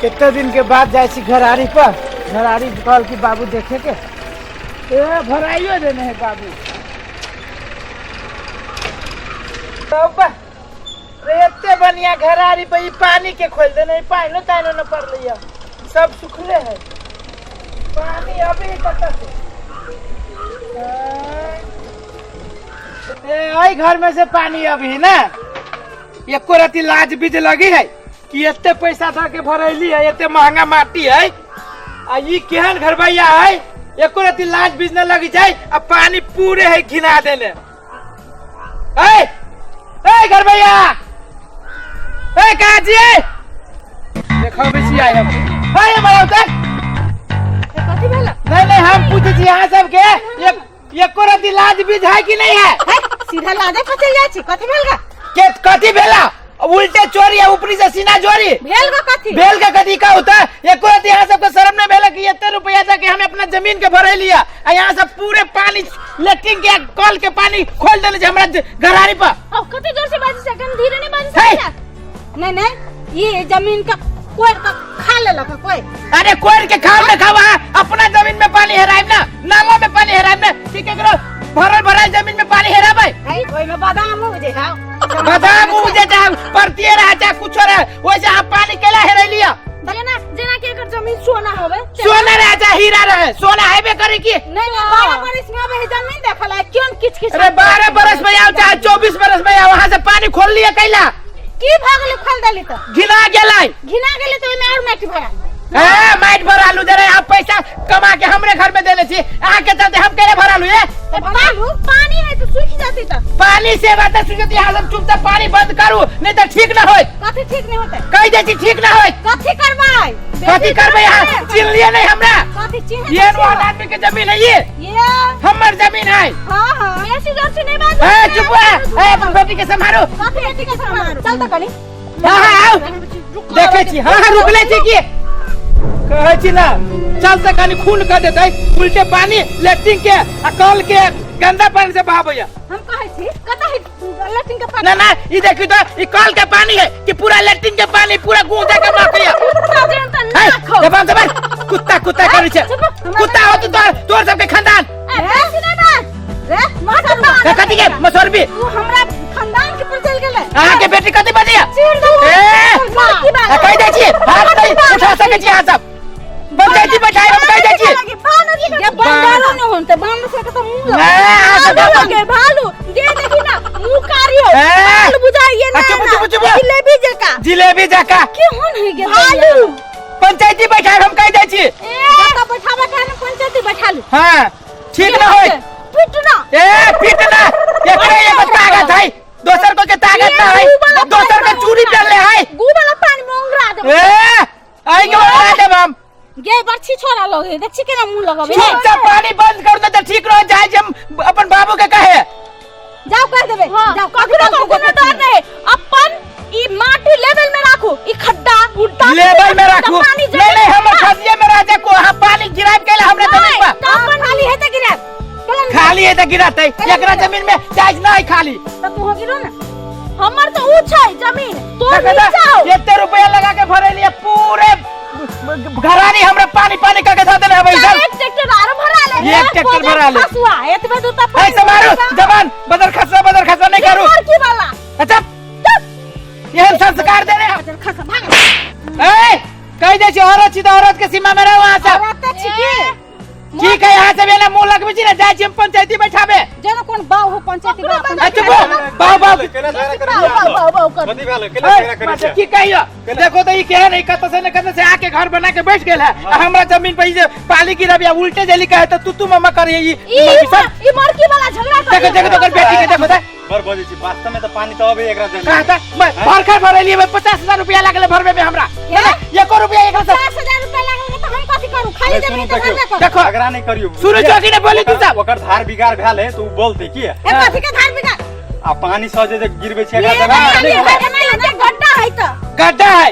कते दिन के बाद जाइ छी घरारी पर। घरारी कहल कि बाबू देखे के ए भराइयो देने है बाबू। तब रे एते बढ़िया घरारी पर ई पानी के खोल देने, ई पानियो तानियो न पड़लै है, सब सुखले है। पानी अभी कतऽ से ए एहि घर में से पानी अभी ना एको रति लाज बीज लगी है कि एते पैसा दऽ के भरैली है, एते महंगा माटी है आ ई केहन घरबैया है, एको रति लाज बीज न लगी छै आ पानी पूरे है घिना देने। ए ए घरबैया ए कहाँ छियै? देखो बेसी आए हम। ए हमारा उतर। कथी भेल? नहीं नहीं हम पूछे छी अहाँ सबके एक एको रति लाज बीज है कि नहीं है? है, सीधा लाजे पर चल जाइ छी। कथी भेल गा? के कथी भेला? उल्टे चोरी है ऊपरी से सीना चोरी। भेल गा कथी? भेल का कथी का होता? एको रति यहाँ सबके शर्म नहीं भेला कि एते रुपया दे के हम अपना जमीन के भरे लिया आ यहाँ सब पूरे पानी लेट्रिन के कल के पानी खोल देले छै हमरा घरारी पर। अब कते जोर से बाजी सकन, धीरे नहीं बाजी हे! सकन। नहीं नहीं ये जमीन का कोई का खा लेलक कोई। अरे कोई के खाओ ना खाओ, अपना जमीन में पानी हेराइब ना, नाला में पानी हेराइब ना, ठीक है करो भरल भरल जमीन में पानी हेराबै। है, ओय में बादाम उपजे है। बादाम उपजे चाहे परतिये रहे चाहे कुछो रहे, वैसे आप पानी केला हेरै लिया। जेना जेना के एकर जमीन सोना होवे, सोना रहे चाहे हीरा रहे, सोना हेबे करे की। नहीं, नहीं, 12 बरस में आबे है जमीन देखल है, क्यों किच किच। अरे 12 बरस में आओ चाहे 24 बरस में आओ, वहां से पानी खोल लिया कैला। की भागले खोल देली तो? घिना गेलै। घिना गेलै तो ओइमे और माटि भरा। ए माटि भरालू जरे आप पैसा कमा के हमरे घर में देले छी, अहाँ के चलते हम केले भरालू? ए तो भरालू पानी है तो सूख जाती तो। पानी से बात सूख जाती, यहाँ सब चुपचाप पानी बंद करू नहीं तो ठीक ना होय। कथी ठीक नहीं होते? कह दे छी ठीक ना होय। कथी करबै? कथी करबै? यहाँ चिन्ह लिए नहीं हमरा। कथी चिन्ह? ये नोहर आदमी के जमीन है ये। ये हमर जमीन है। हां हां। बेसी जोर से नहीं बाजू। ए चुप हो, ए अपन बेटी के संभालो। कथी बेटी के संभालो? चल तो कनी। हां हां आओ देखे छी। हां हां रुकले छी की कहै छी ना, चल त कनी खून कर देतै उल्टे पानी लेट्रिन के आ कल के गंदा पानी से बहाबैया। हम कहै छी कतऽ है लेट्रिन के पानी? ना ना ई देखी तो ई कल के पानी है कि पूरा लेट्रिन के पानी पूरा गूंजा के महकैया। कुत्ता जेहन त है, नाक हौ। जबान जबान कुत्ता कुत्ता करै छै। कुत्ता हो तो तोर सबके खानदान। ए, बेसी नहीं बाज। रे मसरुआ। ए, कथी के मसरबी? तू हमरा खानदान के पर चल गेलै। अहाँ के बेटी कथी बजिया? चीर दू। ए, की बात? ए, कहि दै छी हाथ नहीं उठा सकै छी अहाँ सब। पंचायती बैठाई हम कहि दै छी। जे बंदर न होन त बांदर से के त मुंह लगे। ए, अहाँ सब भालू लगे, भालू। जे देखी ना मुंह कारी हो। ए। भालू बुझाइए ना। आ, चुप, चुप, चुप। जिलेबी जका। जिलेबी जका। की होन है गे भालू? पंचायती बैठाई हम कहि दै छी। जतऽ बैठा बैठा ने पंचायती बैठा लू। हां ठीक ना होय। पिट ना। ए पिट ना, एकरे एगो ताकत है, दोसर को के ताकत ना है, दोसर के चूड़ी पहनले है। गु वाला पानी में उंगरा देब। ए आई के उंगरा देब हम। गे बरछी छोरा लगे देख छी केना मुंह लगबे। चुपचाप पानी बंद कर दे त ठीक रह जाए, जे हम अपन बाबू के कहे। जाओ कह देबे। हां, जाओ ककरो कोनो डर नहीं, अपन ई माटी लेवल में राखू, ई खड्डा उड्डा लेवल में राखू। पानी नहीं नहीं हमर खजिया में राजा को हां पानी गिराब के हमरा जमीन पर। त अपन खाली है त गिराब। खाली है त गिराते, एकरा जमीन में जायज नहीं खाली। त तू हो गिरो ना। हमर तो ऊंच है जमीन, तोर देखो त, नीचा हो। एते रुपया लगा के भरे लिए पूरे घरानी हमरा पानी पानी करके धर देने हवे इधर। एक ट्रैक्टर आरो भरा ले। एक ट्रैक्टर भरा ले। खसुआ एतबे दूर त ऐ समारू जबान बदर खसरा बदर खसरा नहीं करू। की वाला? अच्छा यही संस्कार दे रहे हैं। खसा भाग। ए कह दे छी औरत छी त औरत के सीमा में रहो वहां से। औरत त छी की? ठीक है यहाँ से बेना मुंह लगबे छी ना, जाय छी हम पंचायती बैठाबे। जेना कोन बाऊ हो पंचायती बा अपन। अच्छा बाऊ बाऊ केना झगड़ा करै बाऊ बाऊ बाऊ बाऊ कर। कथी भेल? केना झगड़ा करै मास्टर छै? की कहियो, देखो तो ई केहन है, कत से न कत से आके घर बना के बैठ गेल है आ हमरा जमीन पर ई जे पाली गिरब या उल्टे जली कहे त तू तू मम्मा करे ई ई ई मरकी वाला झगड़ा कर। देखो देखो तो ओकर बेटी के देखो त बड़ बजै छी वास्तव में त पानी त अबे एकरा जमीन। कहा था मैं भर खर भरे लिए 50,000 रुपया लागले भरबे में हमरा। एको रुपया एकरा से 50,000 रुपया लागल त हम कथी करू? खाली ए, जमीन सुनू त भरबे देखियौ। करू। देखो। झगड़ा नहीं करियौ। सुनू चौकी ने बोली तू सब। ओकर धार बिगाड़ भेल है त उ बोलतै की? ए कथी के धार बिगाड़? आ पानी सजे जे गिरबै छै एकरा ये जमीन नहीं, नहीं ये होलै। नहीं, नहीं, गड्ढा है त। गड्ढा है।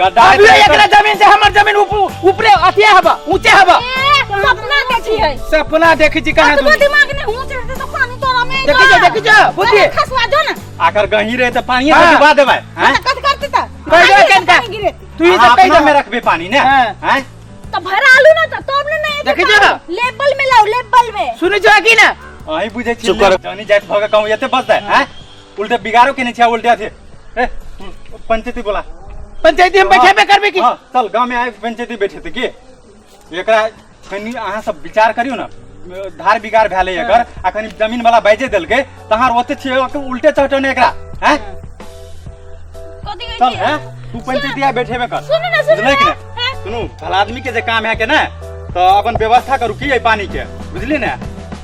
गड्ढा है अभी त एकरा जमीन से हमर जमीन ऊपरे अथिया हबा, ऊंचे हबा। ए, सपना देखी है। सपना देखी छी कहां कतबो तू? दिमाग नहीं ऊंच रहते तो पानी तोरा में देखी जो, देखी जो, बुद्धि। खसवा जो ना। आकर गहीर है त पानी हाँ। से डुबा देबै, हैं? त कथी करती त? कह दो पानी कनका। गिरेती। तू ई अहाँ सब कहि अपना में दह। रखबे पानी ने हाँ। हैं तो भरा आलू ना तो तब ने नहीं देखै छियै ना? लेवल में लाओ लेवल में सुनै छौ कि ना अहीं बुझै छी चुप कर। जनी जाइत भऽ के कहूँ एते बस दे हैं उल्टे बिगाड़ो केने छै उल्टे अथी ए पंचायती बोला पंचायती हम बैठेबे करबे की हाँ चल गाँव में आबि पंचायती बैठेते की एकरा कनि अहाँ सब विचार करियौ ने धार बिगाड़ भेलै एकर आ कनि जमीन वाला बाजि देलकै तऽ अहाँ ओते छियै ओके उल्टे चहटने एकरा हैं कथी कहै चल छी हैं तू पंचायती आइ बैठेबे कर सुनू ना सुनू बुझलै कि ना ने हैं? सुनू भला आदमी के जे काम है के ने तऽ अपन व्यवस्था करू की एहि पानी के बुझली ने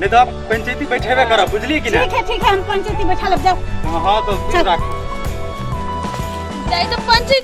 नहीं तऽ पंचायती बैठेबे करब बुझली कि ने ठीक है हम पंचायती बैठा लेब जाओ हाँ तो चल। राखू जाइ तऽ पंचायती।